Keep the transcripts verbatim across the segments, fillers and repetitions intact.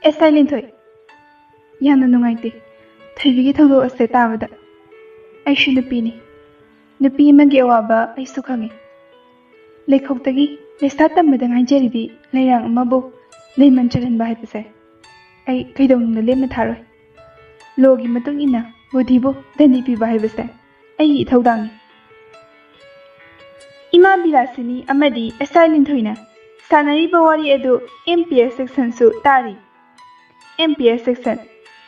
ꯑꯦꯁ I ꯂꯤꯟꯊꯣꯏ, ꯌꯥꯝꯅ ꯅꯨꯡꯉꯥꯏꯇꯦ ꯊꯣꯏꯕꯤꯒꯤ ꯊꯧꯗꯣꯛ ꯑꯁꯦ ꯇꯥꯕꯗ꯫ ꯑꯩꯁꯨ ꯅꯨꯄꯤꯅꯤ, ꯅꯨꯄꯤ ꯑꯃꯒꯤ ꯑꯋꯥꯕ ꯑꯩꯁꯨ ꯈꯪꯉꯤ꯫ ꯂꯩꯈꯣꯛꯇꯒꯤ ꯂꯩꯁꯥ ꯇꯝꯕꯗ ꯉꯥꯏꯖꯔꯤꯕꯤ ꯂꯩꯔꯥꯡ ꯑꯃꯕꯨ ꯂꯩꯃꯟ ꯆꯜꯍꯟꯕ ꯍꯥꯏꯕꯁꯦ ꯑꯩ ꯀꯩꯗꯧꯅꯨꯡꯗ ꯂꯦꯝꯅ ꯊꯥꯔꯣꯏ꯫ ꯂꯣꯒꯤ ꯃꯇꯨꯡ ꯏꯟꯅ ꯕꯨꯙꯤꯕꯨ ꯗꯟꯗꯤ ꯄꯤꯕ ꯍꯥꯏꯕꯁꯦ ꯑꯩꯒꯤ ꯏꯊꯧꯗꯥꯡꯅꯤ꯫ ꯏꯃꯥ ꯕꯤꯂꯥꯁꯤꯅꯤ ꯑꯃꯗꯤ ꯑꯦꯁ ꯑꯥꯏ ꯂꯤꯟꯊꯣꯏꯅ ꯁꯥꯟꯅꯔꯤꯕ ꯋꯥꯔꯤ ꯑꯗꯨ ꯑꯦꯝ ꯄꯤ ꯑꯦꯁ ꯁꯦꯛꯁꯟꯁꯨ ꯇꯥꯔꯤ꯫ ꯑꯦꯝ ꯄꯤ ꯑꯦꯁ ꯁꯦꯛꯁꯟ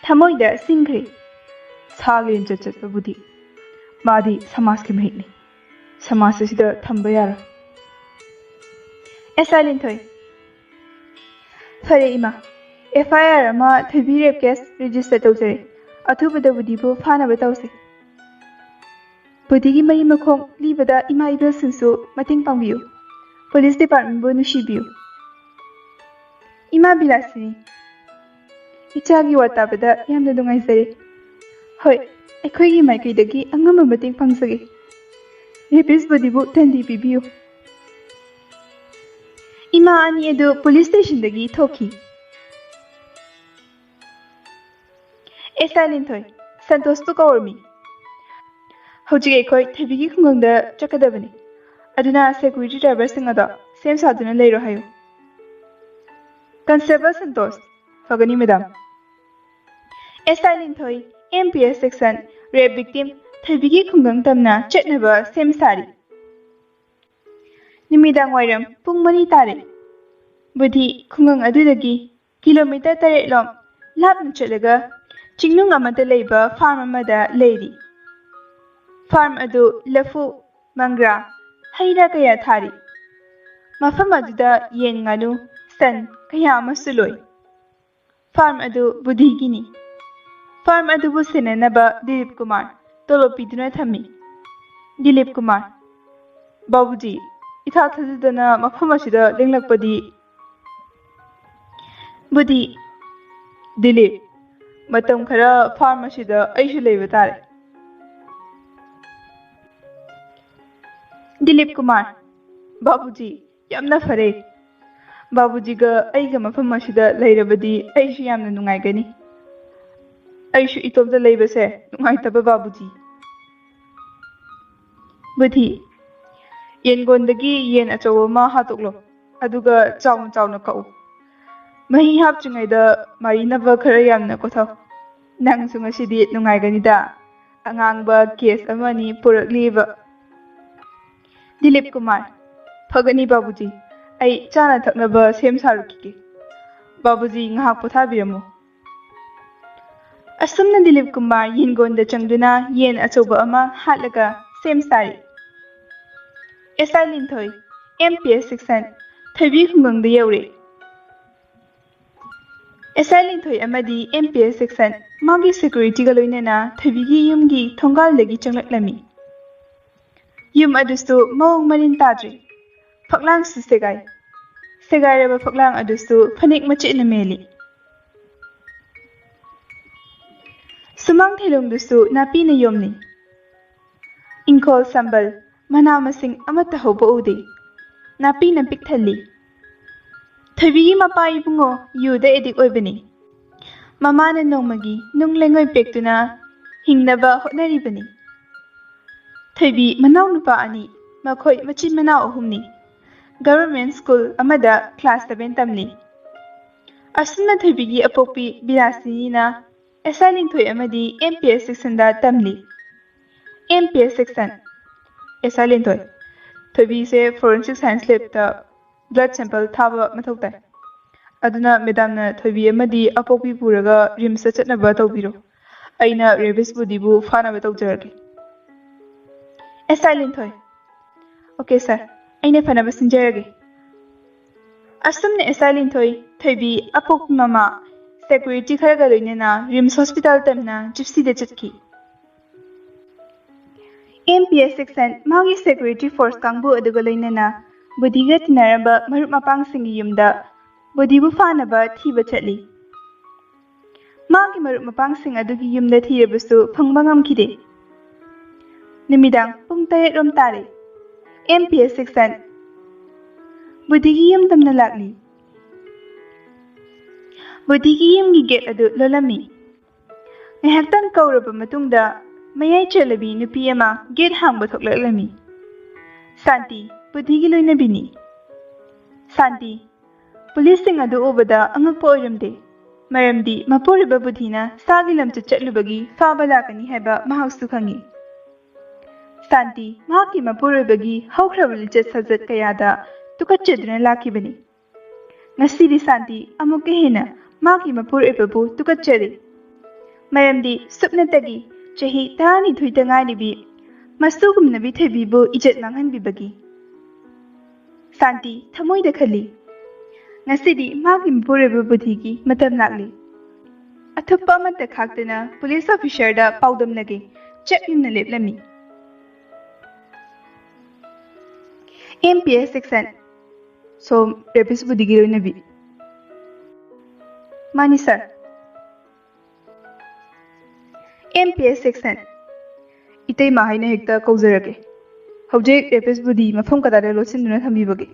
ꯊꯃꯣꯏꯗ ꯁꯤꯡꯈ꯭ꯔꯦ꯫ ꯁꯥꯒꯤ ꯂꯤꯟꯆꯠ ꯆꯠꯄꯕꯨꯗꯤ ꯃꯥꯗꯤ ꯁꯃꯥꯖꯀꯤ ꯃꯍꯤꯛꯅꯤ꯫ ꯁꯃꯥꯖ ꯑꯁꯤꯗ ꯊꯝꯕ ꯌꯥꯔꯣꯏ꯫ ꯑꯦꯁ ꯑꯥꯏ ꯂꯤꯟꯊꯣꯏ, ꯐꯔꯦ ꯏꯃꯥ, ꯑꯦꯐ ꯑꯥꯏ ꯑꯥꯔ ꯑꯃ ꯊꯣꯏꯕꯤ ꯔꯦꯞ ꯀꯦꯁ ꯔꯦꯖꯤꯁꯇꯔ ꯇꯧꯖꯔꯦ꯫ ꯑꯊꯨꯕꯗ ꯕꯨꯙꯤꯕꯨ ꯐꯥꯅꯕ ꯇꯧꯁꯦ꯫ ꯕꯨꯙꯤꯒꯤ ꯃꯔꯤ ꯃꯈꯣꯡ ꯂꯤꯕꯗ ꯏꯃꯥ ꯏꯕꯦꯜꯁꯤꯡꯁꯨ ꯃꯇꯦꯡ ꯄꯥꯡꯕꯤꯌꯨ꯫ ꯄꯨꯂꯤꯁ ꯗꯤꯄꯥꯔꯠꯃꯦꯟꯕꯨ ꯅꯨꯡꯁꯤꯕꯤꯌꯨ꯫ ꯏꯃꯥ ꯕꯤꯂꯥꯁꯤꯅꯤ, ꯏꯆꯥꯒꯤ ꯋꯥ ꯇꯥꯕꯗ ꯌꯥꯝꯅ ꯅꯨꯡꯉꯥꯏꯖꯔꯦ꯫ ꯍꯣꯏ, ꯑꯩꯈꯣꯏꯒꯤ ꯃꯥꯏꯀꯩꯗꯒꯤ ꯑꯉꯝꯕ ꯃꯇꯦꯡ ꯄꯥꯡꯖꯒꯦ꯫ ꯔꯦꯄꯤꯁ ꯕꯨꯙꯤꯕꯨ ꯗꯟꯗꯤ ꯄꯤꯕꯤꯌꯨ꯫ ꯏꯃꯥ ꯑꯅꯤ ꯑꯗꯨ ꯄꯨꯂꯤꯁ ꯁ꯭ꯇꯦꯁꯟꯗꯒꯤ ꯊꯣꯛꯈꯤ꯫ ꯑꯦꯁ ꯑꯥꯏ ꯂꯤꯟꯊꯣꯏ, ꯁꯟꯇꯣꯁꯄꯨ ꯀꯧꯔꯝꯃꯤ꯫ ꯍꯧꯖꯤꯛ ꯑꯩꯈꯣꯏ ꯊꯣꯏꯕꯤꯒꯤ ꯈꯨꯡꯒꯪꯗ ꯆꯠꯀꯗꯕꯅꯤ꯫ ꯑꯗꯨꯅ ꯁꯦꯀ꯭ꯌꯨꯔꯤꯇꯤ ꯗ꯭ꯔꯥꯏꯚꯔꯁꯤꯡ ꯑꯗꯣ ꯁꯦꯝ ꯁꯥꯗꯨꯅ ꯂꯩꯔꯣ ꯍꯥꯏꯌꯨ꯫ ꯀꯟꯁꯇꯦꯕꯜ ꯁꯟꯇꯣꯁ, ꯐꯒꯅꯤ madam. S I Linthoi, M P S section, rape victim ꯊꯣꯏꯕꯤꯒꯤ ꯈꯨꯡꯒꯪ ꯇꯝꯅ ꯆꯠꯅꯕ ꯁꯦꯝ ꯁꯥꯔꯤ꯫ ꯅꯨꯃꯤꯗꯥꯡ ꯋꯥꯏꯔꯝ ꯄꯨꯡ ꯃꯔꯤ ꯇꯥꯔꯦ꯫ ꯕꯨꯙꯤ ꯈꯨꯡꯒꯪ ꯑꯗꯨꯗꯒꯤ ꯀꯤꯂꯣꯃꯤꯇꯔ ꯇꯔꯦꯠ ꯂꯣꯝ ꯂꯥꯞꯅ ꯆꯠꯂꯒ ꯆꯤꯡꯅꯨꯡ ꯑꯃꯗ ꯂꯩꯕ ꯐꯥꯔꯝ ꯑꯃꯗ ꯂꯩꯔꯤ꯫ ꯐꯥꯔꯝ ꯑꯗꯨ ꯂꯐꯨ, ꯃꯪꯒ꯭ꯔꯥ, ꯍꯩ ꯔꯥ ꯀꯌꯥ ꯊꯥꯔꯤ꯫ ꯃꯐꯝ ꯑꯗꯨꯗ ꯌꯦꯟ, ꯉꯥꯅꯨ, ꯁꯟ ꯀꯌꯥ ꯑꯃꯁꯨ ꯂꯣꯏ꯫ ꯐꯥꯔꯝ ꯑꯗꯨ ꯕꯨꯙꯤꯒꯤꯅꯤ꯫ ꯐꯥꯔꯝ ꯑꯗꯨꯕꯨ ꯁꯦꯟꯅꯅꯕ ꯗꯤꯂꯤꯞ ꯀꯨꯃꯥꯔ ꯇꯣꯂꯣꯞ ꯄꯤꯗꯨꯅ ꯊꯝꯃꯤ꯫ ꯗꯤꯂꯤꯞ ꯀꯨꯃꯥꯔ, ꯕꯥꯕꯨꯖꯤ, ꯏꯊꯥ ꯊꯥꯖꯗꯅ ꯃꯐꯝ ꯑꯁꯤꯗ ꯂꯦꯡꯂꯛꯄꯗꯤ꯫ ꯕꯨꯙꯤ, ꯗꯤꯂꯤꯞ, ꯃꯇꯝ ꯈꯔ ꯐꯥꯔꯝ ꯑꯁꯤꯗ ꯑꯩꯁꯨ ꯂꯩꯕ ꯇꯥꯔꯦ꯫ ꯗꯤꯂꯤꯞ ꯀꯨꯃꯥꯔ, ꯕꯥꯕꯨꯖꯤ, ꯌꯥꯝꯅ ꯐꯔꯦ꯫ ꯕꯥꯕꯨꯖꯤꯒ ꯑꯩꯒ ꯃꯐꯝ ꯑꯁꯤꯗ ꯂꯩꯔꯕꯗꯤ ꯑꯩꯁꯨ ꯌꯥꯝꯅ ꯅꯨꯡꯉꯥꯏꯒꯅꯤ꯫ ꯑꯩꯁꯨ ꯏꯇꯣꯝꯇ ꯂꯩꯕꯁꯦ ꯅꯨꯡꯉꯥꯏꯇꯕ, ꯕꯥꯕꯨꯖꯤ꯫ ꯕꯨꯙꯤ, ꯌꯦꯟꯒꯣꯟꯗꯒꯤ ꯌꯦꯟ ꯑꯆꯧꯕ ꯑꯃ ꯍꯥꯠꯇꯣꯛꯂꯣ, ꯑꯗꯨꯒ ꯆꯥꯎꯅ ꯆꯥꯎꯅ ꯀꯛꯎ꯫ ꯃꯍꯤ ꯍꯥꯞꯇ꯭ꯔꯤꯉꯩꯗ ꯃꯥꯔꯤꯅꯕ ꯈꯔ ꯌꯥꯝꯅ ꯀꯣꯊꯧ꯫ ꯅꯪꯁꯨ ꯉꯁꯤꯗꯤ ꯅꯨꯡꯉꯥꯏꯒꯅꯤꯗ꯫ ꯑꯉꯥꯡꯕ ꯀꯦꯁ ꯑꯃꯅꯤ ꯄꯨꯔꯛꯂꯤꯕ꯫ ꯗꯤꯂꯤꯞ ꯀꯨꯃꯥꯔ, ꯐꯒꯅꯤ ꯕꯥꯕꯨꯖꯤ, ꯑꯩ ꯆꯥꯅ ꯊꯛꯅꯕ ꯁꯦꯝ ꯁꯥꯔꯨꯈꯤꯒꯦ꯫ ꯕꯥꯕꯨꯖꯤ ꯉꯥꯏꯍꯥꯛ ꯄꯣꯊꯥꯕꯤꯔꯝꯃꯨ꯫ ꯑꯁꯨꯝꯅ ꯗꯤꯂꯤꯞ ꯀꯨꯃꯥꯔ ꯌꯦꯟꯒꯣꯟꯗ ꯆꯪꯗꯨꯅ ꯌꯦꯟ ꯑꯆꯧꯕ ꯑꯃ ꯍꯥꯠꯂꯒ ꯁꯦꯝ ꯁꯥꯔꯤ꯫ ꯑꯦꯁ I Linthoi, M P S section, ꯊꯣꯏꯕꯤ ꯈꯨꯡꯒꯪꯗ ꯌꯧꯔꯦ꯫ ꯑꯦꯁ ꯑꯥꯏ ꯂꯤꯟꯊꯣꯏ ꯑꯃꯗꯤ ꯑꯦꯝ ꯄꯤ ꯑꯦꯁ ꯁꯦꯛꯁꯟ ꯃꯥꯒꯤ ꯁꯦꯀ꯭ꯌꯨꯔꯤꯇꯤꯒ ꯂꯣꯏꯅꯅ ꯊꯣꯏꯕꯤꯒꯤ ꯌꯨꯝꯒꯤ ꯊꯣꯡꯒꯥꯜꯗꯒꯤ ꯆꯪꯂꯛꯂꯝꯃꯤ꯫ ꯌꯨꯝ ꯑꯗꯨꯁꯨ ꯃꯑꯣꯡ ꯃꯔꯤꯟ ꯇꯥꯗ꯭ꯔꯤ꯫ ꯐꯛꯂꯥꯡꯁꯨ ꯁꯦꯒꯥꯏ꯫ ꯁꯦꯒꯥꯏꯔꯕ ꯐꯛꯂꯥꯡ ꯑꯗꯨꯁꯨ ꯐꯅꯦꯛ ꯃꯆꯦꯠꯅ ꯃꯦꯜꯂꯤ꯫ ꯁꯨꯃꯥꯡ ꯊꯦꯂꯣꯡꯗꯨꯁꯨ ꯅꯥꯄꯤꯅ ꯌꯣꯝꯂꯤ꯫ ꯏꯪꯈꯣꯜ ꯁꯝꯕꯜ, ꯃꯅꯥ ꯃꯁꯤꯡ ꯑꯃꯠꯇ ꯍꯧꯕ ꯎꯗꯦ꯫ ꯅꯥꯄꯤꯅ ꯄꯤꯛ ꯊꯜꯂꯤ꯫ ꯊꯣꯏꯕꯤꯒꯤ ꯃꯄꯥ ꯏꯕꯨꯡꯉꯣ ꯌꯨꯗ ꯑꯦꯗꯤꯛ ꯑꯣꯏꯕꯅꯤ꯫ ꯃꯃꯥꯅ ꯅꯣꯡꯃꯒꯤ ꯅꯨꯡ ꯂꯩꯉꯣꯏ ꯄꯦꯛꯇꯨꯅ ꯍꯤꯡꯅꯕ ꯍꯣꯠꯅꯔꯤꯕꯅꯤ꯫ ꯊꯣꯏꯕꯤ ꯃꯅꯥꯎꯅꯨꯄꯥ ꯑꯅꯤ, ꯃꯈꯣꯏ ꯃꯆꯤꯟ ꯃꯅꯥꯎ ꯑꯍꯨꯝꯅꯤ꯫ ꯒꯚꯔꯟꯃꯦꯟ ꯁ꯭ꯀꯨꯜ ꯑꯃꯗ ꯀ꯭ꯂꯥꯁ ꯁꯚꯦꯟ ꯇꯝꯂꯤ꯫ ꯑꯁꯨꯝꯅ ꯊꯣꯏꯕꯤꯒꯤ ꯑꯄꯣꯛꯄꯤ ꯕꯤꯂꯥꯁꯤꯅꯤꯅ ꯑꯦꯁ ꯑꯥꯏ ꯂꯤꯟꯊꯣꯏ ꯑꯃꯗꯤ ꯑꯦꯝ ꯄꯤ ꯑꯦꯁ ꯁꯦꯛꯁꯟꯗ ꯇꯝꯂꯤ꯫ M P S section. S I ꯂꯤꯟꯊꯣꯏ, ꯊꯣꯏꯕꯤꯁꯦ ꯐꯣꯔꯦꯟꯁꯤꯛ ꯁꯥꯏꯟꯁ ꯂꯦꯕꯇ ꯕ꯭ꯂꯗ ꯁꯦꯝꯄꯜ ꯊꯥꯕ ꯃꯊꯧ ꯇꯥꯏ꯫ ꯑꯗꯨꯅ ꯃꯦꯗꯥꯝꯅ ꯊꯣꯏꯕꯤ ꯑꯃꯗꯤ ꯑꯄꯣꯛꯄꯤ ꯄꯨꯔꯒ ꯔꯤꯝꯁꯇ ꯆꯠꯅꯕ ꯇꯧꯕꯤꯔꯣ꯫ ꯑꯩꯅ ꯔꯦꯕꯤꯁ ꯕꯨꯙꯤꯕꯨ ꯐꯥꯅꯕ ꯇꯧꯖꯔꯒꯦ꯫ ꯑꯦꯁ ꯑꯥꯏ ꯂꯤꯟꯊꯣꯏ, ꯑꯣꯀꯦ ꯁꯥꯔ, ꯑꯩꯅ ꯐꯅꯕ ꯁꯤꯟꯖꯔꯒꯦ꯫ ꯑꯁꯨꯝꯅ ꯑꯦꯁ ꯑꯥꯏ ꯂꯤꯟꯊꯣꯏ, ꯊꯣꯏꯕꯤ, ꯑꯄꯣꯛꯄꯤ ꯃꯃꯥ, ꯁꯦꯀ꯭ꯌꯨꯔꯤꯇꯤ ꯈꯔꯒ ꯂꯣꯏꯅꯅ ꯔꯤꯝꯁ ꯍꯣꯁꯄꯤꯇꯥꯜ ꯇꯝꯅ ꯖꯤꯞꯁꯤꯗ ꯆꯠꯈꯤ꯫ ꯑꯦꯝ ꯄꯤ ꯑꯦꯁ ꯁꯦꯛꯁꯟ ꯃꯥꯒꯤ ꯁꯦꯀ꯭ꯌꯨꯔꯤꯇꯤ ꯐꯣꯔꯁ ꯀꯥꯡꯕꯨ ꯑꯗꯨꯒ ꯂꯣꯏꯅꯅ ꯕꯨꯙꯤꯒ ꯇꯤꯟꯅꯔꯝꯕ ꯃꯔꯨꯞ ꯃꯄꯥꯡꯁꯤꯡꯒꯤ ꯌꯨꯝꯗ ꯕꯨꯙꯤꯕꯨ ꯐꯥꯅꯕ ꯊꯤꯕ ꯆꯠꯂꯤ꯫ ꯃꯥꯒꯤ ꯃꯔꯨꯞ ꯃꯄꯥꯡꯁꯤꯡ ꯑꯗꯨꯒꯤ ꯌꯨꯝꯗ ꯊꯤꯔꯕꯁꯨ ꯐꯪꯕ ꯉꯝꯈꯤꯗꯦ꯫ ꯅꯨꯃꯤꯗꯥꯡ ꯄꯨꯡ ꯇꯔꯦꯠ ꯔꯣꯝ ꯇꯥꯔꯦ꯫ M P S section. ꯕꯨꯙꯤꯒꯤ ꯌꯨꯝ ꯇꯝꯅ ꯂꯥꯛꯂꯤ꯫ ꯕꯨꯙꯤꯒꯤ ꯌꯨꯝꯒꯤ ꯒꯦꯠ ꯑꯗꯨ ꯂꯣꯜꯂꯝꯃꯤ꯫ ꯉꯥꯏꯍꯥꯛꯇꯪ ꯀꯧꯔꯕ ꯃꯇꯨꯡꯗ ꯃꯌꯥꯏ ꯆꯜꯂꯕꯤ ꯅꯨꯄꯤ ꯑꯃ ꯒꯦꯠ ꯍꯥꯡꯕ ꯊꯣꯛꯂꯛꯂꯝꯃꯤ꯫ ꯁꯥꯟꯇꯤ, ꯕꯨꯙꯤꯒꯤ ꯂꯣꯏꯅꯕꯤꯅꯤ꯫ ꯁꯥꯟꯇꯤ, ꯄꯨꯂꯤꯁꯁꯤꯡ ꯑꯗꯨ ꯎꯕꯗ ꯑꯉꯛꯄ ꯑꯣꯏꯔꯝꯗꯦ, ꯃꯔꯝꯗꯤ ꯃꯄꯨꯔꯣꯏꯕ ꯕꯨꯙꯤꯅ ꯁꯥꯒꯤ ꯂꯝꯆꯠ ꯆꯠꯂꯨꯕꯒꯤ ꯐꯥꯕ ꯂꯥꯛꯀꯅꯤ ꯍꯥꯏꯕ ꯃꯍꯥꯛꯁꯨ ꯈꯪꯏ꯫ ꯁꯥꯟꯇꯤ ꯃꯍꯥꯛꯀꯤ ꯃꯄꯨꯔꯣꯏꯕꯒꯤ ꯍꯧꯈ꯭ꯔꯕ ꯂꯤꯆꯠ ꯁꯥꯖꯠ ꯀꯌꯥꯗ ꯇꯨꯀꯠꯆꯗꯨꯅ ꯂꯥꯛꯈꯤꯕꯅꯤ꯫ ꯉꯁꯤꯗꯤ ꯁꯥꯟꯇꯤ ꯑꯃꯨꯛꯀ ꯍꯦꯟꯅ ꯃꯍꯥꯛꯀꯤ ꯃꯄꯨꯔꯣꯏꯕꯕꯨ ꯇꯨꯀꯠꯆꯔꯤ, ꯃꯔꯝꯗꯤ ꯁꯨꯞꯅꯇꯒꯤ ꯆꯍꯤ ꯇꯔꯥꯅꯤꯊꯣꯏꯇ ꯉꯥꯏꯔꯤꯕꯤ ꯃꯁꯨꯒꯨꯝꯂꯕꯤ ꯊꯣꯏꯕꯤꯕꯨ ꯏꯖꯠ ꯃꯥꯡꯍꯟꯕꯤꯕꯒꯤ꯫ ꯁꯥꯟꯇꯤ ꯊꯃꯣꯏꯗ ꯈꯜꯂꯤ, ꯉꯁꯤꯗꯤ ꯃꯍꯥꯛꯀꯤ ꯃꯄꯨꯔꯣꯏꯕ ꯕꯨꯙꯤꯒꯤ ꯃꯇꯝ ꯂꯥꯛꯂꯤ꯫ ꯑꯊꯨꯞꯄ ꯑꯃꯠꯇ ꯈꯥꯛꯇꯅ ꯄꯨꯂꯤꯁ ꯑꯣꯐꯤꯁꯔꯗ ꯄꯥꯎꯗꯝꯅꯒꯦ ꯆꯞ ꯌꯨꯡꯅ ꯂꯦꯞꯂꯝꯃꯤ꯫ M P S section. ꯁꯣꯝ ꯔꯦꯄꯤꯁ ꯕꯨꯙꯤꯒꯤ ꯂꯣꯏꯅꯕꯤ꯫ ꯃꯥꯅꯤ ꯁꯥꯔ꯫ M P S section. ꯏꯇꯩꯃ ꯍꯥꯏꯅ ꯍꯦꯛꯇ ꯀꯧꯖꯔꯒꯦ꯫ ꯍꯧꯖꯤꯛ ꯔꯦꯄꯤꯁ ꯕꯨꯙꯤ ꯃꯐꯝ ꯀꯗꯥꯏꯗ ꯂꯣꯠꯁꯤꯟꯗꯨꯅ ꯊꯝꯕꯤꯕꯒꯦ?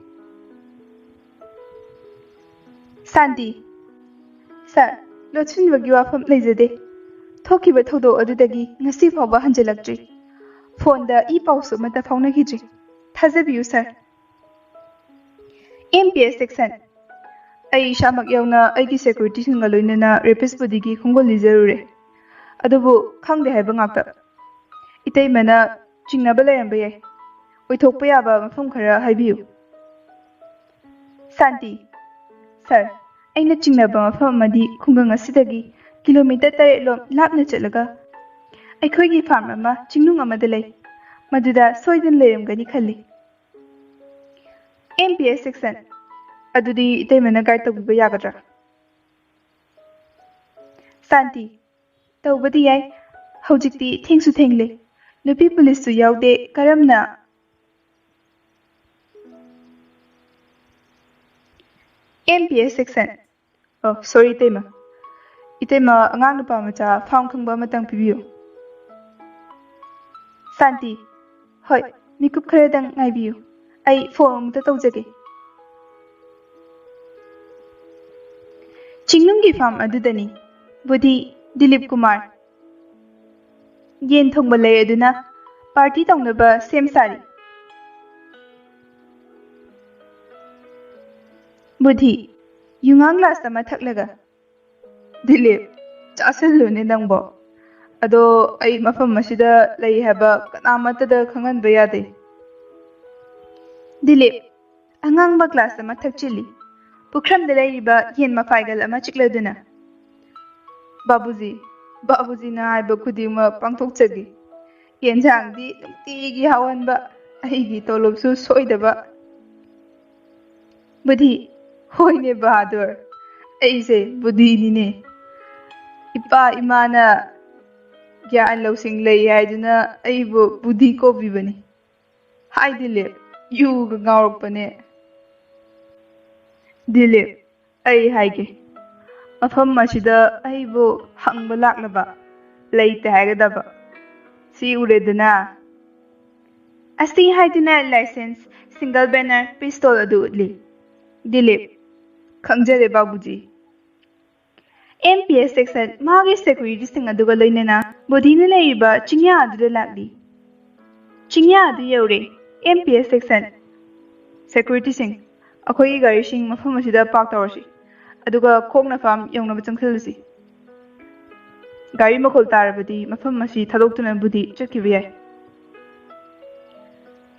ꯁꯥꯟꯇꯤ꯫ ꯁꯥꯔ, ꯂꯣꯠꯁꯤꯟꯕꯒꯤ ꯋꯥꯐꯝ ꯂꯩꯖꯗꯦ꯫ ꯊꯣꯛꯈꯤꯕ ꯊꯧꯗꯣꯛ ꯑꯗꯨꯗꯒꯤ ꯉꯁꯤ ꯐꯥꯎꯕ ꯍꯟꯖꯤꯜꯂꯛꯇ꯭ꯔꯤ꯫ ꯐꯣꯟꯗ ꯏ ꯄꯥꯎꯁꯨ ꯑꯃꯠꯇ ꯐꯥꯎꯅꯈꯤꯗ꯭ꯔꯤ꯫ ꯊꯥꯖꯕꯤꯌꯨ ꯁꯥꯔ꯫ M P S section. ꯑꯩ ꯏꯁꯥꯃꯛ ꯌꯥꯎꯅ ꯑꯩꯒꯤ ꯁꯦꯀ꯭ꯌꯨꯔꯤꯇꯤꯁꯤꯡꯒ ꯂꯣꯏꯅꯅ ꯔꯦꯄꯤꯁ ꯕꯨꯙꯤꯒꯤ ꯈꯣꯡꯒꯨꯜ ꯂꯤꯖꯔꯨꯔꯦ꯫ ꯑꯗꯨꯕꯨ ꯈꯪꯗꯦ ꯍꯥꯏꯕ ꯉꯥꯛꯇ꯫ ꯏꯇꯩꯃꯅ ꯆꯤꯡꯅꯕ ꯂꯩꯔꯝꯕ ꯌꯥꯏ꯫ ꯑꯣꯏꯊꯣꯛꯄ ꯌꯥꯕ ꯃꯐꯝ ꯈꯔ ꯍꯥꯏꯕꯤꯌꯨ꯫ ꯁꯥꯟꯇꯤ꯫ ꯁꯥꯔ, ꯑꯩꯅ ꯆꯤꯡꯅꯕ ꯃꯐꯝ ꯑꯃꯗꯤ ꯈꯨꯡꯒꯪ ꯑꯁꯤꯗꯒꯤ ꯀꯤꯂꯣꯃꯤꯇꯔ ꯇꯔꯦꯠ ꯂꯣꯝ ꯂꯥꯞꯅ ꯆꯠꯂꯒ ꯑꯩꯈꯣꯏꯒꯤ ꯐꯥꯔꯝ ꯑꯃ ꯆꯤꯡꯅꯨꯡ ꯑꯃꯗ ꯂꯩ꯫ ꯃꯗꯨꯗ ꯁꯣꯏꯗꯅ ꯂꯩꯔꯝꯒꯅꯤ ꯈꯜꯂꯤ꯫ M P S section. ꯑꯗꯨꯗꯤ ꯏꯇꯩꯃꯅ ꯒꯥꯏꯗ ꯇꯧꯕꯤꯕ ꯌꯥꯒꯗ꯭ꯔꯥ? ꯁꯥꯟꯇꯤ꯫ ꯇꯧꯕꯗꯤ ꯌꯥꯏ꯫ ꯍꯧꯖꯤꯛꯇꯤ ꯊꯦꯡꯁꯨ ꯊꯦꯡꯂꯦ꯫ ꯅꯨꯄꯤ ꯄꯨꯂꯤꯁꯁꯨ ꯌꯥꯎꯗꯦ꯫ ꯀꯔꯝꯅ? M P S section. ꯑꯣ, ꯁꯣꯔꯤ ꯏꯇꯩꯃ꯫ ꯏꯇꯩꯃ, ꯑꯉꯥꯡ ꯅꯨꯄꯥ ꯃꯆꯥ ꯐꯥꯝ ꯈꯪꯕ ꯑꯃꯇꯪ ꯄꯤꯕꯤꯌꯨ꯫ ꯁꯥꯟꯇꯤ, ꯍꯣꯏ, ꯃꯤꯀꯨꯞ ꯈꯔꯗꯪ ꯉꯥꯏꯕꯤꯌꯨ, ꯑꯩ ꯐꯣꯟ ꯑꯃꯨꯛꯇ ꯇꯧꯖꯒꯦ꯫ ꯆꯤꯡꯅꯨꯡꯒꯤ ꯐꯥꯝ ꯑꯗꯨꯗꯅꯤ ꯕꯨꯙꯤ, ꯗꯤꯂꯤꯞ ꯀꯨꯃꯥꯔ꯫ ꯌꯦꯟ ꯊꯣꯡꯕ ꯂꯩ ꯑꯗꯨꯅ ꯄꯥꯔꯇꯤ ꯇꯧꯅꯕ ꯁꯦꯝ ꯁꯥꯔꯤ꯫ ꯕꯨꯙꯤ, ꯌꯨꯉꯥꯡ ꯒ꯭ꯂꯥꯁ ꯑꯃ ꯊꯛꯂꯒ, "ꯗꯤꯂꯤꯞ, ꯆꯥꯁꯤꯜꯂꯨꯅꯦ ꯅꯪꯕꯣ꯫ ꯑꯗꯣ ꯑꯩ ꯃꯐꯝ ꯑꯁꯤꯗ ꯂꯩ ꯍꯥꯏꯕ ꯀꯅꯥꯃꯠꯇꯗ ꯈꯪꯍꯟꯕ ꯌꯥꯗꯦ꯫" ꯗꯤꯂꯤꯞ, ꯑꯉꯥꯡꯕ ꯒ꯭ꯂꯥꯁ ꯑꯃ ꯊꯛꯆꯤꯜꯂꯤ꯫ ꯄꯨꯈ꯭ꯔꯝꯗ ꯂꯩꯔꯤꯕ ꯌꯦꯟ ꯃꯐꯥꯏꯒꯜ ꯑꯃ ꯆꯤꯛꯂꯗꯨꯅ, "ꯕꯥꯕꯨꯖꯤ, ꯕꯥꯕꯨꯖꯤꯅ ꯍꯥꯏꯕ ꯈꯨꯗꯤꯡꯃꯛ ꯄꯥꯡꯊꯣꯛꯆꯒꯦ꯫ ꯌꯦꯟꯁꯥꯡꯗꯤ ꯅꯨꯡꯇꯤꯒꯤ ꯍꯥꯎꯍꯟꯕ, ꯑꯩꯒꯤ ꯇꯣꯂꯣꯞꯁꯨ ꯁꯣꯏꯗꯕ꯫" ꯕꯨꯙꯤ, "ꯍꯣꯏꯅꯦ ꯕꯍꯥꯗꯨꯔ, ꯑꯩꯁꯦ ꯕꯨꯙꯤꯅꯤꯅꯦ꯫ ꯏꯄꯥ ꯏꯃꯥꯅ ꯒ꯭ꯌꯥꯟ ꯂꯧꯁꯤꯡ ꯂꯩ ꯍꯥꯏꯗꯨꯅ ꯑꯩꯕꯨ ꯕꯨꯙꯤ ꯀꯧꯕꯤꯕꯅꯤ꯫ ꯍꯥꯏ ꯗꯤꯂꯤꯞ, ꯌꯨꯒ ꯉꯥꯎꯔꯛꯄꯅꯦ꯫" ꯗꯤꯂꯤꯞ, "ꯑꯩ ꯍꯥꯏꯒꯦ, ꯃꯐꯝ ꯑꯁꯤꯗ ꯑꯩꯕꯨ ꯍꯪꯕ ꯂꯥꯛꯂꯕ ꯂꯩꯇꯦ ꯍꯥꯏꯒꯗꯕ꯫ ꯁꯤ ꯎꯔꯦꯗꯅ?" ꯑꯁꯤ ꯍꯥꯏꯗꯨꯅ ꯂꯥꯏꯁꯦꯟꯁ, ꯁꯤꯡꯒꯜ ꯕꯦꯅꯔ, ꯄꯤꯁꯇꯣꯜ ꯑꯗꯨ ꯎꯠꯂꯤ꯫ ꯗꯤꯂꯤꯞ, "ꯈꯪꯖꯔꯦ ꯕꯥꯕꯨꯖꯤ꯫" ꯑꯦꯝ ꯄꯤ ꯑꯦꯁ ꯁꯦꯛꯁꯟ ꯃꯥꯒꯤ ꯁꯦꯀ꯭ꯌꯨꯔꯤꯇꯤꯁꯤꯡ ꯑꯗꯨꯒ ꯂꯣꯏꯅꯅ ꯕꯨꯙꯤꯅ ꯂꯩꯔꯤꯕ ꯆꯤꯡꯌꯥ ꯑꯗꯨꯗ ꯂꯥꯛꯂꯤ꯫ ꯆꯤꯡꯌꯥ ꯑꯗꯨ ꯌꯧꯔꯦ꯫ ꯑꯦꯝ ꯄꯤ ꯑꯦꯁ ꯁꯦꯛꯁꯟ ꯁꯦꯀ꯭ꯌꯨꯔꯤꯇꯤꯁꯤꯡ, ꯑꯩꯈꯣꯏꯒꯤ ꯒꯥꯔꯤꯁꯤꯡ ꯃꯐꯝ ꯑꯁꯤꯗ ꯄꯥꯔꯛ ꯇꯧꯔꯁꯤ, ꯑꯗꯨꯒ ꯈꯣꯡꯅ ꯐꯥꯝ ꯌꯧꯅꯕ ꯆꯪꯁꯤꯜꯂꯁꯤ꯫ ꯒꯥꯔꯤ ꯃꯈꯣꯜ ꯇꯥꯔꯕꯗꯤ ꯃꯐꯝ ꯑꯁꯤ ꯊꯥꯗꯣꯛꯇꯨꯅ ꯕꯨꯙꯤ ꯆꯠꯈꯤꯕ ꯌꯥꯏ꯫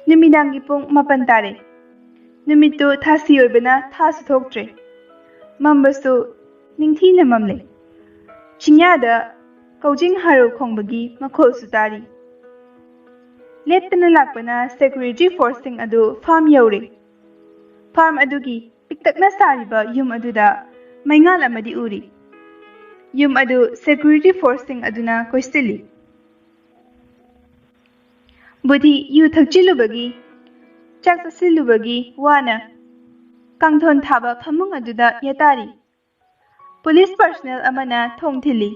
ꯅꯨꯃꯤꯗꯥꯡꯒꯤ ꯄꯨꯡ ꯃꯥꯄꯟ ꯇꯥꯔꯦ꯫ ꯅꯨꯃꯤꯠꯇꯨ ꯊꯥꯁꯤ ꯑꯣꯏꯕꯅ ꯊꯥꯁꯨ ꯊꯣꯛꯇ꯭ꯔꯦ꯫ ꯃꯝꯕꯁꯨ ꯅꯤꯡꯊꯤꯅ ꯃꯝꯂꯦ꯫ ꯆꯤꯡꯌꯥꯗ ꯀꯧꯖꯤꯡ ꯍꯥꯔꯧ ꯈꯣꯡꯕꯒꯤ ꯃꯈꯣꯜꯁꯨ ꯇꯥꯔꯤ꯫ ꯂꯦꯞꯇꯅ ꯂꯥꯛꯄꯅ ꯁꯦꯀ꯭ꯌꯨꯔꯤꯇꯤ ꯐꯣꯔꯁꯁꯤꯡ ꯑꯗꯨ ꯐꯥꯝ ꯌꯧꯔꯦ꯫ ꯐꯥꯝ ꯑꯗꯨꯒꯤ ꯄꯤꯛꯇꯛꯅ ꯁꯥꯔꯤꯕ ꯌꯨꯝ ꯑꯗꯨꯗ ꯃꯩꯉꯥꯜ ꯑꯃꯗꯤ ꯎꯔꯤ꯫ ꯌꯨꯝ ꯑꯗꯨ ꯁꯦꯀ꯭ꯌꯨꯔꯤꯇꯤ ꯐꯣꯔꯁꯁꯤꯡ ꯑꯗꯨꯅ ꯀꯣꯏꯁꯤꯜꯂꯤ꯫ ꯕꯨꯙꯤ ꯌꯨ ꯊꯛꯆꯤꯜꯂꯨꯕꯒꯤ, ꯆꯥꯛ ꯆꯥꯁꯤꯜꯂꯨꯕꯒꯤ ꯋꯥꯅ ꯀꯥꯡꯊꯣꯟ ꯊꯥꯕ ꯐꯃꯨꯡ ꯑꯗꯨꯗ ꯌꯥꯇꯥꯔꯤ꯫ ꯄꯨꯂꯤꯁ ꯄꯔꯁꯅꯦꯜ ꯑꯃꯅ ꯊꯣꯡ ꯊꯤꯜꯂꯤ꯫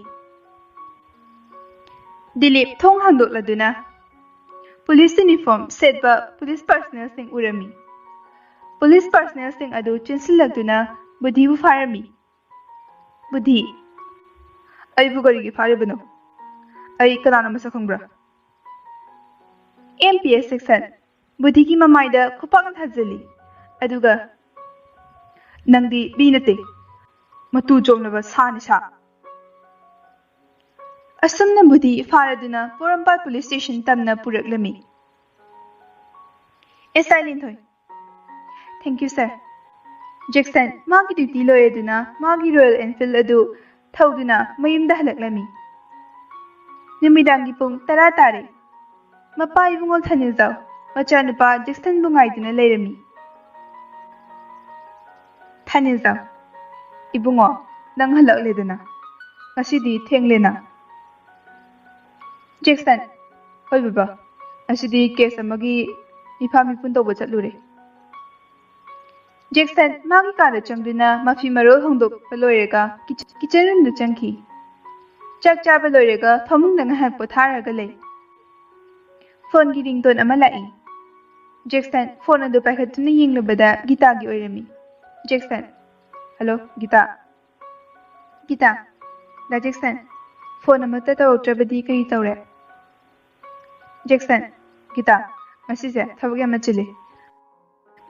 ꯗꯤꯂꯤꯞ ꯊꯣꯡ ꯍꯥꯡꯗꯣꯛꯂꯗꯨꯅ ꯄꯨꯂꯤꯁ ꯌꯨꯅꯤꯐꯣꯔꯝ ꯁꯦꯠꯄ ꯄꯨꯂꯤꯁ ꯄꯔꯁꯅꯦꯜꯁꯤꯡ ꯎꯔꯝꯃꯤ꯫ ꯄꯨꯂꯤꯁ ꯄꯔꯁꯅꯦꯜꯁꯤꯡ ꯑꯗꯨ ꯆꯦꯟꯁꯤꯜꯂꯛꯇꯨꯅ ꯕꯨꯙꯤꯕꯨ ꯐꯥꯔꯝꯃꯤ꯫ "ꯕꯨꯙꯤ, ꯑꯩꯕꯨ ꯀꯔꯤꯒꯤ ꯐꯥꯔꯤꯕꯅꯣ? ꯑꯩ ꯀꯅꯥꯅꯣ ꯃꯁꯛ ꯈꯪꯕ꯭ꯔꯥ?" ꯑꯦꯝ ꯄꯤ ꯑꯦꯁ ꯁꯦꯛꯁꯟ ꯕꯨꯙꯤꯒꯤ ꯃꯃꯥꯏꯗ ꯈꯨꯄꯥꯛꯅ ꯊꯥꯖꯤꯜꯂꯤ꯫ ꯑꯗꯨꯒ, "ꯅꯪꯗꯤ ꯃꯤ ꯅꯠꯇꯦ, ꯃꯇꯨ ꯆꯣꯝꯂꯕ ꯁꯥꯅꯤ ꯁꯥ!" ꯑꯁꯨꯝꯅ ꯕꯨꯙꯤ ꯐꯥꯔꯗꯨꯅ ꯄꯣꯔꯣꯝꯄꯥꯠ ꯄꯨꯂꯤꯁ ꯁ꯭ꯇꯦꯁꯟ ꯇꯝꯅ ꯄꯨꯔꯛꯂꯝꯃꯤ꯫ ꯑꯦꯁ I Linthoi, "Thank you, sir." Jackson ꯃꯥꯒꯤ ꯗ꯭ꯌꯨꯇꯤ ꯂꯣꯏꯔꯗꯨꯅ ꯃꯥꯒꯤ ꯔꯣꯌꯦꯜ ꯑꯦꯟꯐꯤꯜꯗ ꯑꯗꯨ ꯊꯧꯗꯨꯅ ꯃꯌꯨꯝꯗ ꯍꯜꯂꯛꯂꯝꯃꯤ꯫ ꯅꯨꯃꯤꯗꯥꯡꯒꯤ ꯄꯨꯡ ꯇꯔꯥ ꯇꯥꯔꯦ꯫ ꯃꯄꯥ ꯏꯕꯨꯡꯉꯣ ꯊꯥꯅꯤꯜꯖꯥꯎ ꯃꯆꯥꯅꯨꯄꯥ ꯖꯦꯛꯁꯟꯕꯨ ꯉꯥꯏꯗꯨꯅ ꯂꯩꯔꯝꯃꯤ꯫ "ꯊꯥꯅꯤꯜꯖꯥꯎ, ꯏꯕꯨꯡꯉꯣ, ꯅꯪ ꯍꯜꯂꯛꯂꯦꯗꯅ꯫ ꯉꯁꯤꯗꯤ ꯊꯦꯡꯂꯦꯅ?" ꯖꯦꯛꯁꯟ, "ꯍꯣꯏ ꯕꯕꯥ, ꯉꯁꯤꯗꯤ ꯀꯦꯁ ꯑꯃꯒꯤ ꯃꯤꯐꯥ ꯃꯤꯄꯨꯟ ꯇꯧꯕ ꯆꯠꯂꯨꯔꯦ꯫" ꯖꯦꯛꯁꯟ ꯃꯥꯒꯤ ꯀꯥꯗ ꯆꯪꯗꯨꯅ ꯃꯐꯤ ꯃꯔꯣꯜ ꯍꯣꯡꯗꯣꯛꯄ ꯂꯣꯏꯔꯒ ꯀꯤꯆ-, ꯀꯤꯆꯟ ꯔꯨꯝꯗ ꯆꯪꯈꯤ꯫ ꯆꯥꯛ ꯆꯥꯕ ꯂꯣꯏꯔꯒ ꯐꯃꯨꯡꯗ ꯉꯥꯏꯍꯥꯛ ꯄꯣꯊꯥꯔꯒ ꯂꯩ꯫ ꯐꯣꯟꯒꯤ ꯔꯤꯡꯇꯣꯟ ꯑꯃ ꯂꯥꯛꯏ꯫ ꯖꯦꯛꯁꯟ ꯐꯣꯟ ꯑꯗꯨ ꯄꯥꯏꯈꯠꯇꯨꯅ ꯌꯦꯡꯂꯨꯕꯗ ꯒꯤꯇꯥꯒꯤ ꯑꯣꯏꯔꯝꯃꯤ꯫ Jackson, "hello, guitar." "ꯒꯤꯇꯥ, ꯗꯥ ꯖꯦꯛꯁꯟ, ꯐꯣꯟ ꯑꯃꯠꯇ ꯇꯧꯔꯛꯇ꯭ꯔꯕꯗꯤ ꯀꯔꯤ ꯇꯧꯔꯦ?" ꯖꯦꯛꯁꯟ, "ꯒꯤꯇꯥ, ꯉꯁꯤꯁꯦ ꯊꯕꯛ ꯌꯥꯝꯅ ꯆꯤꯜꯂꯤ꯫"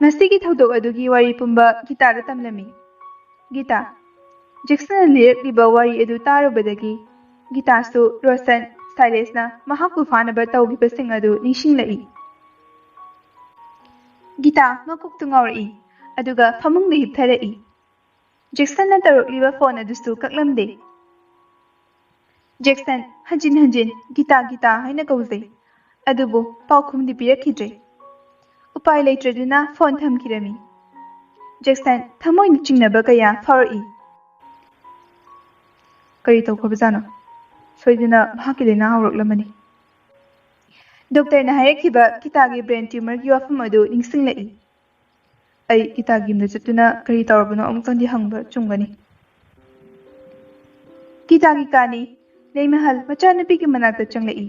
ꯉꯁꯤꯒꯤ ꯊꯧꯗꯣꯛ ꯑꯗꯨꯒꯤ ꯋꯥꯔꯤ ꯄꯨꯝꯕ ꯒꯤꯇꯥꯗ ꯇꯝꯂꯝꯃꯤ꯫ ꯒꯤꯇꯥ, ꯖꯦꯛꯁꯟꯅ ꯂꯤꯔꯛꯂꯤꯕ ꯋꯥꯔꯤ ꯑꯗꯨ ꯇꯥꯔꯨꯕꯗꯒꯤ ꯒꯤꯇꯥꯁꯨ ꯔꯣꯁꯟ, ꯁꯥꯏꯂꯦꯁꯅ ꯃꯍꯥꯛꯄꯨ ꯐꯥꯅꯕ ꯇꯧꯈꯤꯕꯁꯤꯡ ꯑꯗꯨ ꯅꯤꯡꯁꯤꯡꯂꯛꯏ꯫ ꯒꯤꯇꯥ ꯃꯀꯣꯛꯇꯨ ꯉꯥꯎꯔꯛꯏ, ꯑꯗꯨꯒ ꯐꯃꯨꯡꯗ ꯍꯤꯞꯊꯔꯛꯏ꯫ ꯖꯦꯛꯁꯟꯅ ꯇꯧꯔꯛꯂꯤꯕ ꯐꯣꯟ ꯑꯗꯨꯁꯨ ꯀꯛꯂꯝꯗꯦ꯫ ꯖꯦꯛꯁꯟ ꯍꯟꯖꯤꯟ ꯍꯟꯖꯤꯟ "ꯒꯤꯇꯥ, ꯒꯤꯇꯥ" ꯍꯥꯏꯅ ꯀꯧꯖꯩ, ꯑꯗꯨꯕꯨ ꯄꯥꯎꯈꯨꯝꯗꯤ ꯄꯤꯔꯛꯈꯤꯗ꯭ꯔꯦ꯫ ꯎꯄꯥꯏ ꯂꯩꯇ꯭ꯔꯗꯨꯅ ꯐꯣꯟ ꯊꯝꯈꯤꯔꯝꯃꯤ꯫ ꯖꯦꯛꯁꯟ ꯊꯃꯣꯏꯅ ꯆꯤꯡꯅꯕ ꯀꯌꯥ ꯐꯥꯎꯔꯛꯏ꯫ ꯀꯔꯤ ꯇꯧꯈ꯭ꯔꯕꯖꯥꯠꯅꯣ? ꯁꯣꯏꯗꯅ ꯃꯍꯥꯛꯀꯤ ꯂꯥꯏꯅꯥ ꯍꯧꯔꯛꯂꯝꯃꯅꯤ꯫ ꯗꯣꯛꯇꯔꯅ ꯍꯥꯏꯔꯛꯈꯤꯕ ꯒꯤꯇꯥꯒꯤ ꯕ꯭ꯔꯦꯟ ꯇ꯭ꯌꯨꯃꯔꯒꯤ ꯋꯥꯐꯝ ꯑꯗꯨ ꯅꯤꯡꯁꯤꯡꯂꯛꯏ꯫ ꯑꯩ ꯒꯤꯇꯥꯒꯤ ꯌꯨꯝꯗ ꯆꯠꯇꯨꯅ ꯀꯔꯤ ꯇꯧꯔꯕꯅꯣ ꯑꯃꯨꯛꯇꯪꯗꯤ ꯍꯪꯕ ꯆꯨꯝꯒꯅꯤ꯫ "ꯒꯤꯇꯥꯒꯤ ꯀꯥꯅꯤ꯫" ꯂꯩꯃꯍꯜ ꯃꯆꯥꯅꯨꯄꯤꯒꯤ ꯃꯅꯥꯛꯇ ꯆꯪꯂꯛꯏ꯫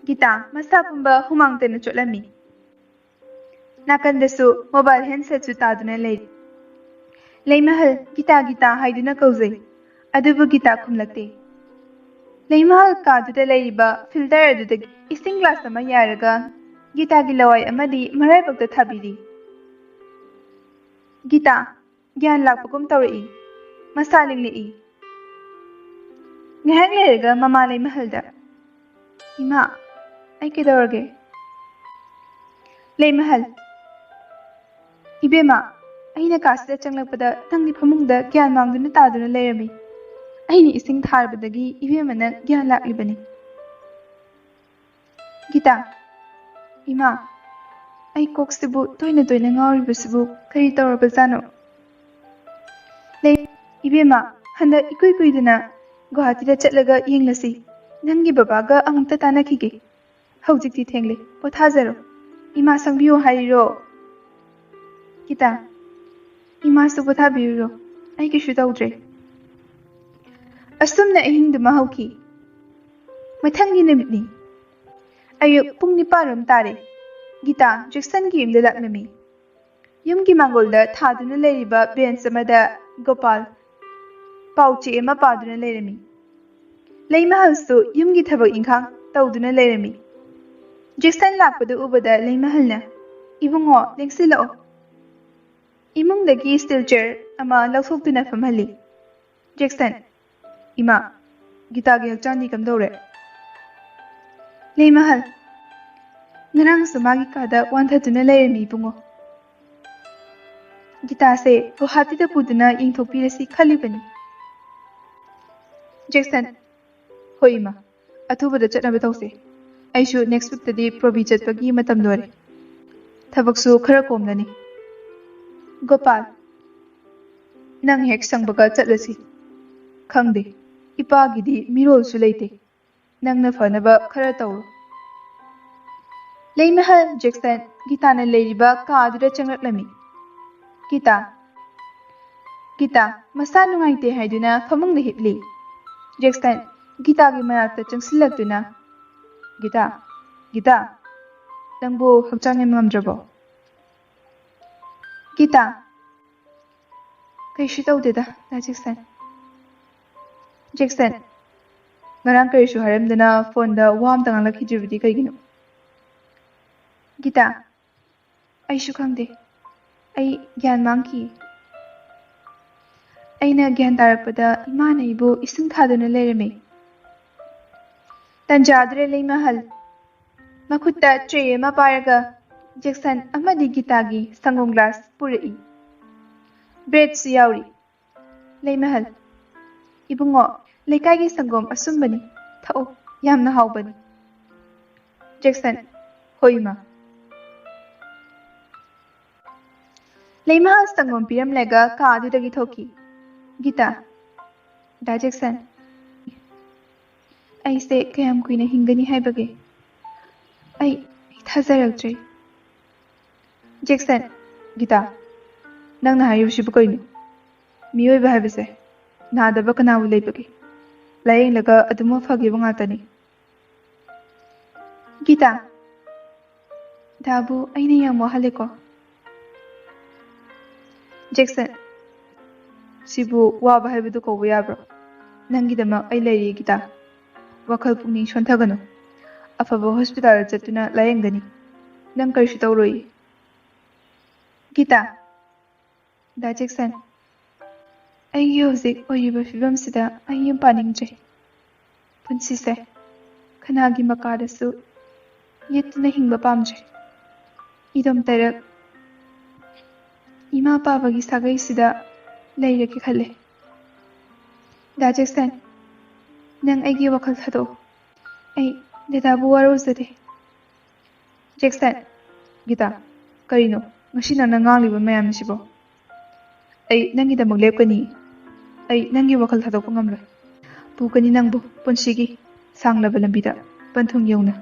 ꯒꯤꯇꯥ ꯃꯁꯥ ꯄꯨꯝꯕ ꯍꯨꯃꯥꯡ ꯇꯅ ꯆꯣꯠꯂꯝꯃꯤ꯫ ꯅꯥꯀꯟꯗꯁꯨ mobile handsetꯁꯨ ꯇꯥꯗꯨꯅ ꯂꯩꯔꯤ꯫ ꯂꯩꯃꯍꯜ, "ꯒꯤꯇꯥ, ꯒꯤꯇꯥ" ꯍꯥꯏꯗꯨꯅ ꯀꯧꯖꯩ꯫ ꯑꯗꯨꯕꯨ ꯒꯤꯇꯥ ꯈꯨꯝꯂꯛꯇꯦ꯫ ꯂꯩꯃꯍꯜ ꯀꯥꯗꯨꯗ ꯂꯩꯔꯤꯕ filter ꯑꯗꯨꯗꯒꯤ ꯏꯁꯤꯡ glass ꯑꯃ ꯌꯥꯏꯔꯒ ꯒꯤꯇꯥꯒꯤ ꯂꯋꯥꯏ ꯑꯃꯗꯤ ꯃꯔꯥꯏꯕꯛꯇ ꯊꯥꯕꯤꯔꯤ꯫ ꯒꯤꯇꯥ ꯒ꯭ꯌꯥꯟ ꯂꯥꯛꯄꯒꯨꯝ ꯇꯧꯔꯛꯏ꯫ ꯃꯁꯥ ꯂꯤꯡꯂꯛꯏ꯫ ꯉꯥꯏꯍꯥꯛ ꯂꯩꯔꯒ ꯃꯃꯥ ꯂꯩꯃꯍꯜꯗ, "ꯏꯃꯥ, ꯑꯩ ꯀꯩꯗꯧꯔꯒꯦ?" ꯂꯩꯃꯍꯜ, "ꯏꯕꯦꯝꯃ, ꯑꯩꯅ ꯀꯥꯁꯤꯗ ꯆꯪꯂꯛꯄꯗ ꯅꯪꯗꯤ ꯐꯃꯨꯡꯗ ꯒ꯭ꯌꯥꯟ ꯃꯥꯡꯗꯨꯅ ꯇꯥꯗꯨꯅ ꯂꯩꯔꯝꯃꯤ꯫ ꯑꯩꯅ ꯏꯁꯤꯡ ꯊꯥꯔꯕꯗꯒꯤ ꯏꯕꯦꯝꯃꯅ ꯒ꯭ꯌꯥꯟ ꯂꯥꯛꯂꯤꯕꯅꯤ꯫" ꯒꯤꯇꯥ, "ꯏꯃꯥ, ꯑꯩ ꯀꯣꯛꯁꯤꯕꯨ ꯇꯣꯏꯅ ꯇꯣꯏꯅ ꯉꯥꯎꯔꯤꯕꯁꯤꯕꯨ ꯀꯔꯤ ꯇꯧꯔꯕꯖꯥꯠꯅꯣ?" ꯂꯩ, "ꯏꯕꯦꯝꯃ, ꯍꯟꯗꯛ ꯏꯀꯨꯏ ꯀꯨꯏꯗꯅ ꯒꯨꯋꯥꯍꯥꯇꯤꯗ ꯆꯠꯂꯒ ꯌꯦꯡꯂꯁꯤ꯫ ꯅꯪꯒꯤ ꯕꯕꯥꯒ ꯑꯃꯨꯛꯇ ꯇꯥꯟꯅꯈꯤꯒꯦ꯫ ꯍꯧꯖꯤꯛꯇꯤ ꯊꯦꯡꯂꯦ, ꯄꯣꯊꯥꯖꯔꯣ꯫ ꯏꯃꯥ ꯁꯪꯕꯤꯌꯣ ꯍꯥꯏꯔꯤꯔꯣ?" ꯒꯤꯇꯥ, "ꯏꯃꯥꯁꯨ ꯄꯣꯊꯥꯕꯤꯔꯨꯔꯣ, ꯑꯩ ꯀꯩꯁꯨ ꯇꯧꯗ꯭ꯔꯦ꯫" ꯑꯁꯨꯝꯅ ꯑꯍꯤꯡꯗꯨꯃ ꯍꯧꯈꯤ꯫ ꯃꯊꯪꯒꯤ ꯅꯨꯃꯤꯠꯅꯤ꯫ ꯑꯌꯨꯛ ꯄꯨꯡ ꯅꯤꯄꯥꯟ ꯔꯣꯝ ꯇꯥꯔꯦ꯫ ꯒꯤꯇꯥ ꯖꯦꯛꯁꯟꯒꯤ ꯌꯨꯝꯗ ꯂꯥꯛꯂꯝꯃꯤ꯫ ꯌꯨꯝꯒꯤ ꯃꯥꯡꯒꯣꯜꯗ ꯊꯥꯗꯨꯅ ꯂꯩꯔꯤꯕ bench ꯑꯃꯗ ꯒꯣꯄꯥꯜ ꯄꯥꯎꯆꯦ ꯑꯃ ꯄꯥꯗꯨꯅ ꯂꯩꯔꯝꯃꯤ꯫ ꯂꯩꯃꯍꯜꯁꯨ ꯌꯨꯝꯒꯤ ꯊꯕꯛ ꯏꯪꯈꯥꯡ ꯇꯧꯗꯨꯅ ꯂꯩꯔꯝꯃꯤ꯫ ꯖꯦꯛꯁꯟ ꯂꯥꯛꯄꯗꯨ ꯎꯕꯗ ꯂꯩꯃꯍꯜꯅ, "ꯏꯕꯨꯡꯉꯣ, ꯂꯦꯡꯁꯤꯜꯂꯛꯑꯣ꯫" ꯏꯃꯨꯡꯗꯒꯤ steel chair ꯑꯃ ꯂꯧꯊꯣꯛꯇꯨꯅ ꯐꯝꯍꯜꯂꯤ꯫ ꯖꯦꯛꯁꯟ, "ꯏꯃꯥ, ꯒꯤꯇꯥꯒꯤ ꯍꯛꯆꯥꯡꯗꯤ ꯀꯝꯗꯧꯔꯦ?" ꯂꯩꯃꯍꯜ, "ꯉꯔꯥꯡꯁꯨ ꯃꯥꯒꯤ ꯀꯥꯗ ꯋꯥꯟꯊꯗꯨꯅ ꯂꯩꯔꯝꯃꯤ ꯏꯕꯨꯡꯉꯣ꯫ ꯒꯤꯇꯥꯁꯦ ꯒꯨꯋꯥꯍꯥꯇꯤꯗ ꯄꯨꯗꯨꯅ ꯌꯦꯡꯊꯣꯛꯄꯤꯔꯁꯤ ꯈꯜꯂꯤꯕꯅꯤ꯫" ꯖꯦꯛꯁꯟ, "ꯍꯣꯏ ꯏꯃꯥ, ꯑꯊꯨꯕꯗ ꯆꯠꯅꯕ ꯇꯧꯁꯦ꯫ ꯑꯩꯁꯨ next weekꯇꯗꯤ ꯄ꯭ꯔꯣꯕꯤ ꯆꯠꯄꯒꯤ ꯃꯇꯝ ꯂꯣꯏꯔꯦ꯫ ꯊꯕꯛꯁꯨ ꯈꯔ ꯀꯣꯝꯂꯅꯤ꯫" ꯒꯣꯄꯥꯜ, "ꯅꯪ ꯍꯦꯛ ꯁꯪꯕꯒ ꯆꯠꯂꯁꯤ꯫ ꯈꯪꯗꯦ, ꯏꯄꯥꯒꯤꯗꯤ ꯃꯤꯔꯣꯜꯁꯨ ꯂꯩꯇꯦ꯫ ꯅꯪꯅ ꯐꯅꯕ ꯈꯔ ꯇꯧꯔꯣ꯫" ꯂꯩꯃꯍꯜ ꯖꯦꯛꯁꯟ ꯒꯤꯇꯥꯅ ꯂꯩꯔꯤꯕ ꯀꯥ ꯑꯗꯨꯗ ꯆꯪꯂꯛꯂꯝꯃꯤ꯫ ꯒꯤꯇꯥ, ꯒꯤꯇꯥ ꯃꯁꯥ ꯅꯨꯡꯉꯥꯏꯇꯦ ꯍꯥꯏꯗꯨꯅ ꯐꯃꯨꯡꯗ ꯍꯤꯞꯂꯤ꯫ ꯖꯦꯛꯁꯟ ꯒꯤꯇꯥꯒꯤ ꯃꯅꯥꯛꯇ ꯆꯪꯁꯤꯜꯂꯛꯇꯨꯅ, "ꯒꯤꯇꯥ, ꯒꯤꯇꯥ, ꯅꯪꯕꯨ ꯍꯛꯆꯥꯡ ꯌꯥꯝ ꯉꯝꯗ꯭ꯔꯕꯣ?" "ꯒꯤꯇꯥ, ꯀꯩꯁꯨ ꯇꯧꯗꯦꯗ, ꯗꯥ ꯖꯦꯛꯁꯟ꯫" "ꯖꯦꯛꯁꯟ, ꯉꯔꯥꯡ ꯀꯔꯤꯁꯨ ꯍꯥꯏꯔꯝꯗꯅ ꯐꯣꯟꯗ ꯋꯥ ꯑꯝꯇ ꯉꯥꯡꯂꯛꯈꯤꯗ꯭ꯔꯤꯕꯗꯤ ꯀꯩꯒꯤꯅꯣ?" "ꯒꯤꯇꯥ, ꯑꯩꯁꯨ ꯈꯪꯗꯦ꯫ ꯑꯩ ꯒ꯭ꯌꯥꯟ ꯃꯥꯡꯈꯤ꯫ ꯑꯩꯅ ꯒ꯭ꯌꯥꯟ ꯇꯥꯔꯛꯄꯗ ꯏꯃꯥꯅ ꯑꯩꯕꯨ ꯏꯁꯤꯡ ꯊꯥꯗꯨꯅ ꯂꯩꯔꯝꯃꯤ꯫" ꯇꯟꯖꯥꯗꯨꯗ ꯂꯩꯃꯍꯜ ꯃꯈꯨꯠꯇ ꯇ꯭ꯔꯦ ꯑꯃ ꯄꯥꯏꯔꯒ ꯖꯦꯛꯁꯟ ꯑꯃꯗꯤ ꯒꯤꯇꯥꯒꯤ ꯁꯪꯒꯣꯝ ꯒ꯭ꯂꯥꯁ ꯄꯨꯔꯛꯏ꯫ ꯕ꯭ꯔꯦꯗꯁꯨ ꯌꯥꯎꯔꯤ꯫ ꯂꯩꯃꯍꯜ, "ꯏꯕꯨꯡꯉꯣ, ꯂꯩꯀꯥꯏꯒꯤ ꯁꯪꯒꯣꯝ ꯑꯁꯨꯝꯕꯅꯤ, ꯊꯛꯎ, ꯌꯥꯝꯅ ꯍꯥꯎꯕꯅꯤ꯫" ꯖꯦꯛꯁꯟ, "ꯍꯣꯏ, ꯏꯃꯥ꯫" ꯂꯩꯃꯍꯜ ꯁꯪꯒꯣꯝ ꯄꯤꯔꯝꯂꯒ ꯀꯥ ꯑꯗꯨꯗꯒꯤ ꯊꯣꯛꯈꯤ꯫ ꯒꯤꯇꯥ, "ꯗꯥ ꯖꯦꯛꯁꯟ, ꯑꯩꯁꯦ ꯀꯌꯥꯝ ꯀꯨꯏꯅ ꯍꯤꯡꯒꯅꯤ ꯍꯥꯏꯕꯒꯦ? ꯑꯩ, ꯑꯩ ꯊꯥꯖꯔꯛꯇ꯭ꯔꯦ꯫" ꯖꯦꯛꯁꯟ, "ꯒꯤꯇꯥ, ꯅꯪꯅ ꯍꯥꯏꯔꯤꯕꯁꯤꯕꯨ ꯀꯩꯅꯣ? ꯃꯤꯑꯣꯏꯕ ꯍꯥꯏꯕꯁꯦ ꯅꯥꯗꯕ ꯀꯅꯥꯕꯨ ꯂꯩꯕꯒꯦ? ꯂꯥꯌꯦꯡꯂꯒ ꯑꯗꯨꯃꯛ ꯐꯈꯤꯕ ꯉꯥꯛꯇꯅꯤ꯫" ꯒꯤꯇꯥ, "ꯗꯥꯕꯨ ꯑꯩꯅ ꯌꯥꯝ ꯋꯥꯍꯜꯂꯦꯀꯣ꯫" ꯖꯦꯛꯁꯟ, "ꯁꯤꯕꯨ ꯋꯥꯕ ꯍꯥꯏꯕꯗꯨ ꯀꯧꯕ ꯌꯥꯕ꯭ꯔꯣ? ꯅꯪꯒꯤꯗꯃꯛ ꯑꯩ ꯂꯩꯔꯤ, ꯒꯤꯇꯥ꯫ ꯋꯥꯈꯜ ꯄꯨꯛꯅꯤꯡ ꯁꯣꯟꯊꯒꯅꯨ꯫ ꯑꯐꯕ ꯍꯣꯁꯄꯤꯇꯥꯜꯗ ꯆꯠꯇꯨꯅ ꯂꯥꯌꯦꯡꯒꯅꯤ꯫ ꯅꯪ ꯀꯔꯤꯁꯨ ꯇꯧꯔꯣꯏ꯫" ꯒꯤꯇꯥ, "ꯗꯥ ꯖꯦꯛꯁꯟ, ꯑꯩꯒꯤ ꯍꯧꯖꯤꯛ ꯑꯣꯏꯔꯤꯕ ꯐꯤꯕꯝꯁꯤꯗ ꯑꯩ ꯌꯨꯝ ꯄꯥꯅꯤꯡꯗ꯭ꯔꯦ꯫ ꯄꯨꯟꯁꯤꯁꯦ ꯀꯅꯥꯒꯤ ꯃꯀꯥꯗꯁꯨ ꯌꯦꯠꯇꯨꯅ ꯍꯤꯡꯕ ꯄꯥꯝꯗ꯭ꯔꯦ꯫ ꯏꯗꯣꯝꯇꯔꯛ ꯏꯃꯥ ꯄꯥꯕꯒꯤ ꯁꯥꯒꯩꯁꯤꯗ ꯂꯩꯔꯒꯦ ꯈꯜꯂꯦ꯫ ꯗꯥ ꯖꯦꯛꯁꯟ, ꯅꯪ ꯑꯩꯒꯤ ꯋꯥꯈꯜ ꯊꯥꯗꯣꯛꯑꯣ꯫ ꯑꯩ ꯗꯗꯥꯕꯨ ꯋꯥꯔꯧꯖꯗꯦ꯫" ꯖꯦꯛꯁꯟ, "ꯒꯤꯇꯥ, ꯀꯔꯤꯅꯣ ꯉꯁꯤ ꯅꯪꯅ ꯉꯥꯡꯂꯤꯕ ꯃꯌꯥꯝꯁꯤꯕꯣ? ꯑꯩ ꯅꯪꯒꯤꯗꯃꯛ ꯂꯦꯞꯀꯅꯤ꯫ ꯑꯩ ꯅꯪꯒꯤ ꯋꯥꯈꯜ ꯊꯥꯗꯣꯛꯄ ꯉꯝꯂꯣꯏ꯫ ꯄꯨꯒꯅꯤ ꯅꯪꯕꯨ ꯄꯨꯟꯁꯤꯒꯤ ꯁꯥꯡꯂꯕ ꯂꯝꯕꯤꯗ, ꯄꯟꯊꯨꯡ ꯌꯧꯅ꯫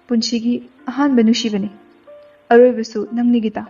ꯄꯨꯟꯁꯤꯒꯤ ꯑꯍꯥꯟꯕ ꯅꯨꯡꯁꯤꯕꯅꯤ, ꯑꯔꯣꯏꯕꯁꯨ ꯅꯪꯅꯤ, ꯒꯤꯇꯥ꯫